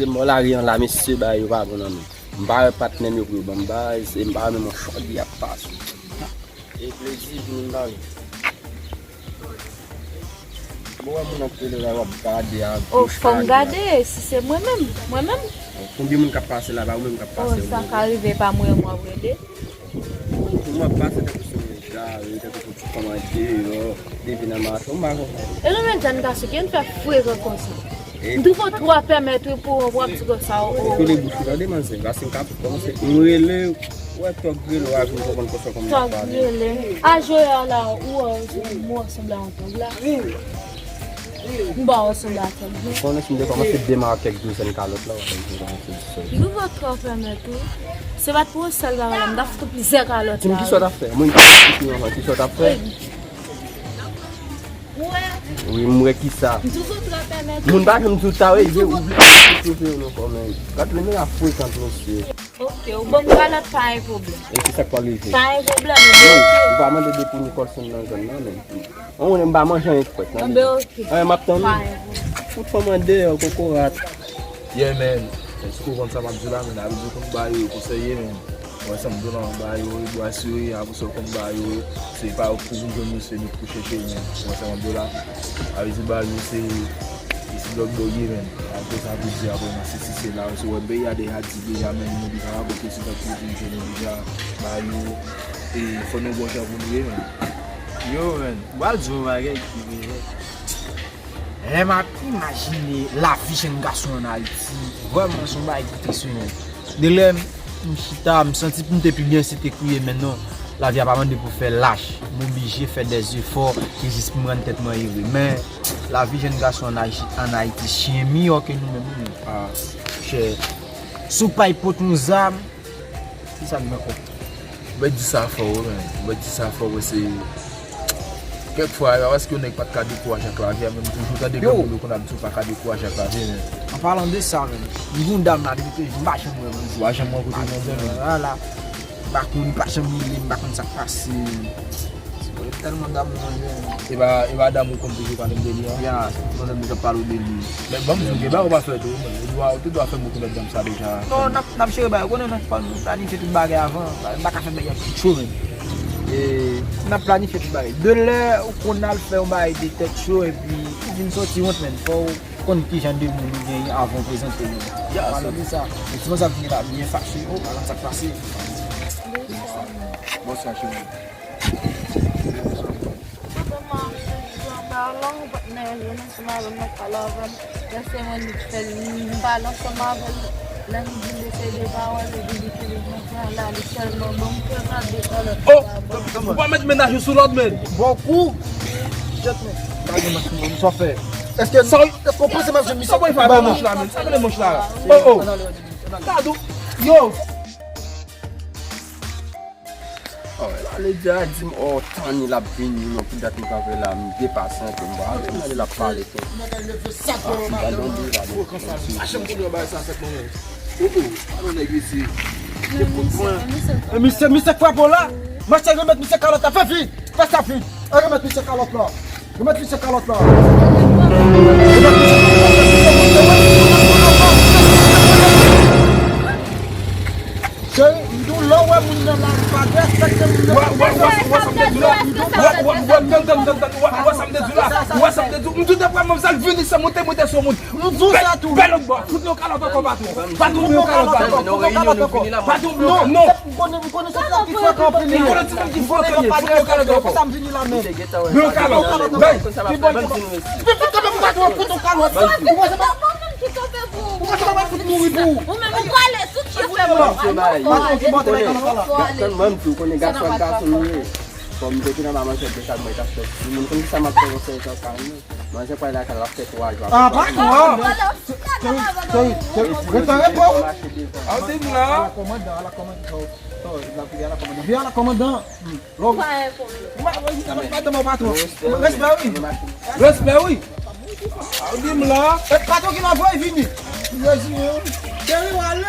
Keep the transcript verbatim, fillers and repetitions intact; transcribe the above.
Mò lari an la, mesye, bagay yo pa bon nan men. M pa wè patnè m yo pou yo ban m bagay, se m pa wè menm yon chòdi y ap pase. E plezi pou moun bagay. Bon, wè moun ap rele la, w ap gade a. Oh, fò m gade, si se mwen menm, mwen menm. Konbyen moun k ap pase la, pa ou menm k ap pase? Oh, sa ka rive pa mwen, mwen ap rele. Ou m ap pase tankou sou men ja, wi, tankou tout kòmande yo, depi nan mache, ou m pa konprann. E nou menm jèn gason, ki n fè frekan konsa? M twouve w twò pèmèt wi pou yon pwòp ti konsa, o. Kole bouch ou tande manzè, paske m ka kòmanse, m rele, ou wè tòg rele, w a vin konprann konsa kòman m ap pale. Tòg rele. A jwe a la, ou wè, ou wè w sanble a yon tòg la. M ba w sanble a tòg la. Ou konnen si m te kòmanse demare ak kèk douzèn kalòt la, w ap wè m te kòmanse di sòl. Twouve w twò pèmèt wi. Se pa t pou yon sèl bagay la, m ta fout ou plizyè kalòt la. Di m kisa w t ap fè? Mwen ki anvan, kisa w t ap fè? Wi, m wè kisa. M toujou trè pèmèt. Moun pa janm di w ta reve, ou vle ap soufri non kò men. Gad le men a frekan mesye. Ok, ou ban m kalòt pa gen pwoblèm. E kisa k pral rive? Pa gen pwoblèm, ou bloke. Ou pa mande depi Nicholson nan zòn nan men. Mwen, m pa manje anyen k fèt nan men. Anben, ok. Anyen m ap tann. Pa gen pwoblèm. Fout fanm an deyò, kokorat. Yeah, man. Èske w konn sa m ap di w la, man? Abiz ou konn ba yo, konsèye, man. Wè sa m di w la, ba yo, e bwasyon, apre sa w konn ba yo, se pa pou vin jwenn misye, nou pou chèche, man. Wè sa m ap di w la. Abiz ou ba yo, se, se lòt bò ye, man. Apre sa, tou di, apre, nan se, si se la, se wè, ben, y a de hadi, deja, man, nou deja, apre, se tankou vin jwenn nou deja, ba yo, e fò nou bon jan pou nou ye, man. Yo, man, m pral di w yon bagay ki vre. Lè m ap imajine lavi jèn gason ann Ayiti, vrèman se yon bagay ki tris wi menm. Gen lè m chita, m santi pou m te pi byen se te kriye, men non, lavi a pa mande pou fè lach. M oblije fè dèzefò ki jis pou m rann tèt mwen ere. Men, lavi jèn gason ann Ayi-, ann Ayiti, chyen miyò ke nou menm wi menm. Ah, chè. Si w pa pot yon zam, Kisa k nan kò? Ou mèt di sa fò wi, men. Ou mèt di sa fò wi, se kèk fwa, e pa paske yon nèg pa t ka dekouraje ak lavi a, men m toujou tande granmoun yo konn ap di w pa ka dekouraje ak lavi, men. An palan de sa, men, m gen yon dam la, depi te, m pa janm wè l. Ou pa janm rankontre l nan zòn, men. Vwala. M pa konn, li pa janm rele m, m pa konn sa k pase. Tèlman damou mwen gen. E pa, e pa damou konn toujou pale m de li an? Ya, se tout manzè m te pale w de li. Men ban m di w, gen bagay ou pa fè tou, men. Ou dwa, ou te dwa fè m rekonèt dam sa deja. Non, n ap, n ap jere bagay. Ou konnen n ap planifye tout bagay avan. M pa ka fè bagay ak tout cho, men. E, n ap planifye tout bagay. De lè ou konn al fè yon bagay de tèt cho, epi ou vin sòti wont, men. Fò w konn ki jan de moun ou genyen avan w prezante w. Ya, palan de sa. E ti manzè ap vini la, byen fache. O, palan sa k pase. Bonswa, cheri. Papa m ap jwe anba lan, patnè, jwenn ansanm avè m nan kal avè m. Lè se mwen li k fè l, m pale ansanm avè l. Lè m di l eseye de pawòl, li di li kite l nan kay la, li tèlman bon, m fè gade kalòt. Oh! Ou pa met mennaj ou sou lòd, men. Bon kou! Jèt, men. Pa gen manch, men, sa w fè. Èske, èske w panse m ap jwenn misye? Sa w fè manch la, men? Sa w fè manch la? Oh, oh! Gade w. Yo! Oh, la, Ledia di m, oh, Tani l ap vini, non, pou dat m kanpe la, m depase anpil, m pa ale, m ale l ap pale tou. Ah, m pa nan li la, non. Oh, oh, alò nèg isi. E misye, misye frape w la, mache remèt misye kalòt la, fè vit, fè sa vit, e remèt misye kalòt la. Remèt misye kalòt la. Cheri, m di w lè w wè moun nan lari pa derespekte moun nan. Wè, wè, wè, wè sa m te di w la. Wè, wè, wè, tann, tann, tann, tann. Wè, wè sa m te di w la. Wè sa m te di w. M di w depi manmzèl vini san moute, moute sou moun. M di w sa tou. Bèl lòt bò. Fout nou kalòt ankò, patwon. Patwon, nou kalòt ankò. Fout nou kalòt ankò. Patwon, non, non. M konnen, m konnen se sa ki fè kanpe li. M konnen se sa ki fè kanpe li. Sa m vini la, men. Yon kalòt. Hey! Pi bon, pi bon. Pi bon, kanpe pou patwon, fout yon kalòt. Ou panse pa, ou panse pa fout mouri pou ou? Ou menm ou prale, tout chofè mwen. Patwon ki bò tèt kalòt la. Tann mwen, m tou konnen gason ak gason nou ye. Kòm depi nan ba manzè de kad mwen ta fè. Moun konn ki sa m ap fè yon sèl jan sa, non. Manzè pral lakay la fè twa jou. Ah, patwon. Rete repo. Al di m la. Ala kòmandan, ala kòmandan. Vye ala kòmandan. Lòm. Pa gen pwoblèm. Madanm ou patwon. Respè wi. Respè wi. Al di m la. E patwon ki nan voye vini. Cheri, w al.